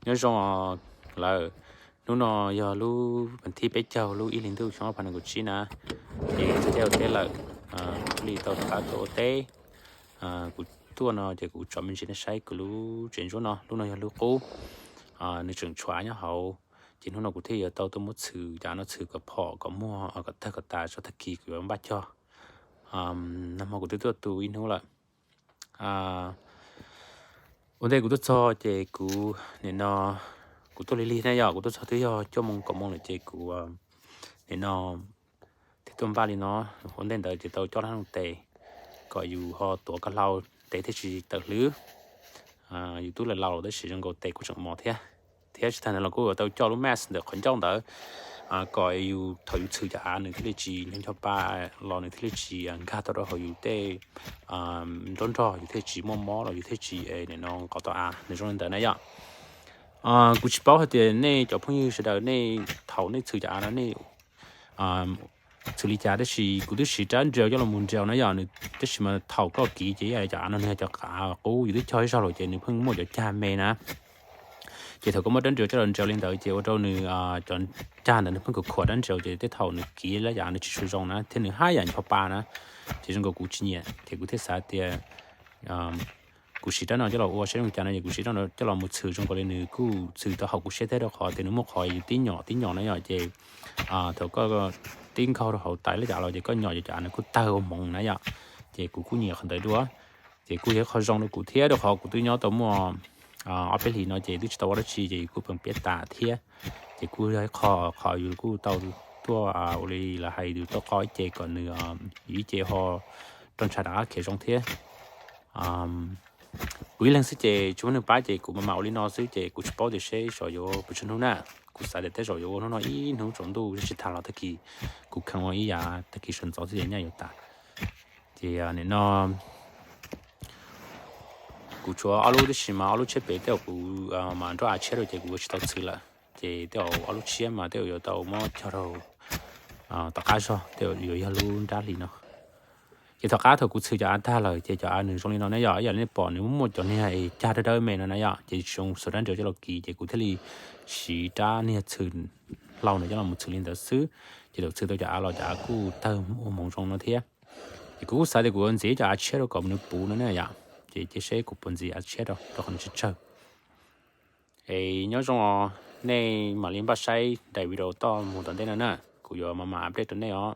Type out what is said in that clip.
Nyob zoo lawm, hnub no yog lub vas thib peb caug lub ib hlis ntuj xyoo ob phav nees nkaum tsib na, ces txog caij ua teb lawm, thiaj li tau rov qab tuaj ua teb. Kuv tuaj no ces kuv tso me ntsis nej saib kuv lub tsev ntsuab no, lub no yog lub qub, nws tseem tshuav av nyob hauv, ces hnub no kuv thiaj yuav tau tuaj muab txhws cov av no, txhws kom phom kom muag kom tawg kom tas tso tag kis kuv yuav npaj cog. Nag hmo kuv twb tuaj tu ib hnub lawm. Ua ntej kuv tuaj txog ces kuv nim no, kuv tuaj lig lig na yom, kuv tuaj txog twb yog cuaj moo kaum moo lawm ces kuv nim no thiaj tuaj npaj li no. Ua ntej ntawd ces tau coj lub hnub tes kom yus ho tuav koj hlau, tes thiaj tsis tawm hlwb. Yus twb laus laus tab sis zoo nkaus tes kuj tseem mos thiab. Thiab tsis tag ntawd los kuj yuav tau coj lub mask ntawm qhov ncauj ntawd kom yus thaum yus txhwm cov av nws thiaj li tsis ncho ncho pa los nws thiaj li tsis nkag tau rau hauv yus tej nroj nrog, yus thiaj tsis muaj mob los yus thiaj tsis nim no nqos tau av, nws zoo li ntawd na yom. Kuv tsis paub hais tias nej cov phooj ywg sawv daws nej thaum nej txhwm cov av no nej txhwm li cas, tab sis kuv twb siv rab nriaus coj los mus nriaus na yom, nws tab sis mas thaum koj kiv ces cov av no nws yog cov av qub, yus twb cog ib zaug lawm ces nws pheej muaj cov cag me na. Ces thaum koj muab rab nriaus coj los nriaus li ntawd ces ua rau nws cov cag ntawd nws pheej khuam khuam rab nriaus ces tej thaum nws kiv lawm cov av nws tsis tshua zoo na thiab nws haj yam ncho pa na. Ces zoo nkaus kuv tsis nyiam ces kuv thiaj xav tias kuv siv rab no coj los ua saib zoo cas no ces kuv siv rab no coj los mus txhwm zoo nkaus li nws kuj txhwm tau haum kuv siab thiab, rau qhov tias nws muaj qhov yus tib nyom tib nyom na yom, ces thaum koj tib nkaug rau hauv tais lawm cov av los ces koj nyom ces cov av nws kuj tawg ua hmoov na yom. Ces kuv kuj nyiam qhov ntawd dua, ces kuj yog ib qho zoo rau kuv thiab, rau qhov kuv twb nyob tau muaj ob peb hlis no ces twb tsis tau ua dab tsi ces kuj pheej piab tas thiab. Ces kuj yog ib qho, qhov yus kuj tau tuaj ua li lawv hais, yus tuaj qoj ib ce kom nws, yus ib ce ho roj ntsha rov qab khiav zoo thiab. Kuv ib leeg xwb ces tsis muaj neeg pab ces kuv mam mam ua li no xwb ces kuv tsis paub tias seb xyov yuav puas tsawg hnub na. Kuv xav tias tej zaum yuav ua hnub no ib hnub tsaus ntuj, tsis tas los tag kis kuv kheev ua ib yam, tag kis sawv ntxov xwb ces nyaj yuav tas. Ces nim no kuv tshuav ob lub tib si mas ob lub tshiab pem tej zaum kuv mam nrauj av tshiab rau ces kuv ua tsis tau txhwm lawm. Ces tej zaum ob lub tshiab mas tej zaum yuav tau muab cog rau tom qab zog, tej zaum yuav yog lub nrab hlis no. Ces tom qab thaum kuv txhwm cov av tag lawm ces cov av nws zoo li no na yom, ib yam li nej pom nws muaj cov niag cag dawb dawb me no na yom, ces tsis zoo xuas rab nriaus coj los kiv ces kuv thiaj li siv rab niag txhwm hlau ntawd coj los mus txhwm li ntawd xwb. Ces thaum txhwm tau cov av los cov av kuj tawg ua hmoov zoo no thiab. Ces kuv kuj xav tias kuv yuav ntxiv cov av tshiab rau kom nws puv no na yom, ces cia seb kuv puas ntxiv av tshiab rau, rau qhov nws tsawg tsawg. Es nyob zoo os, nej mam li npaj saib daim video toj mus tom ntej no na, kuv yuav mam mam update rau nej os.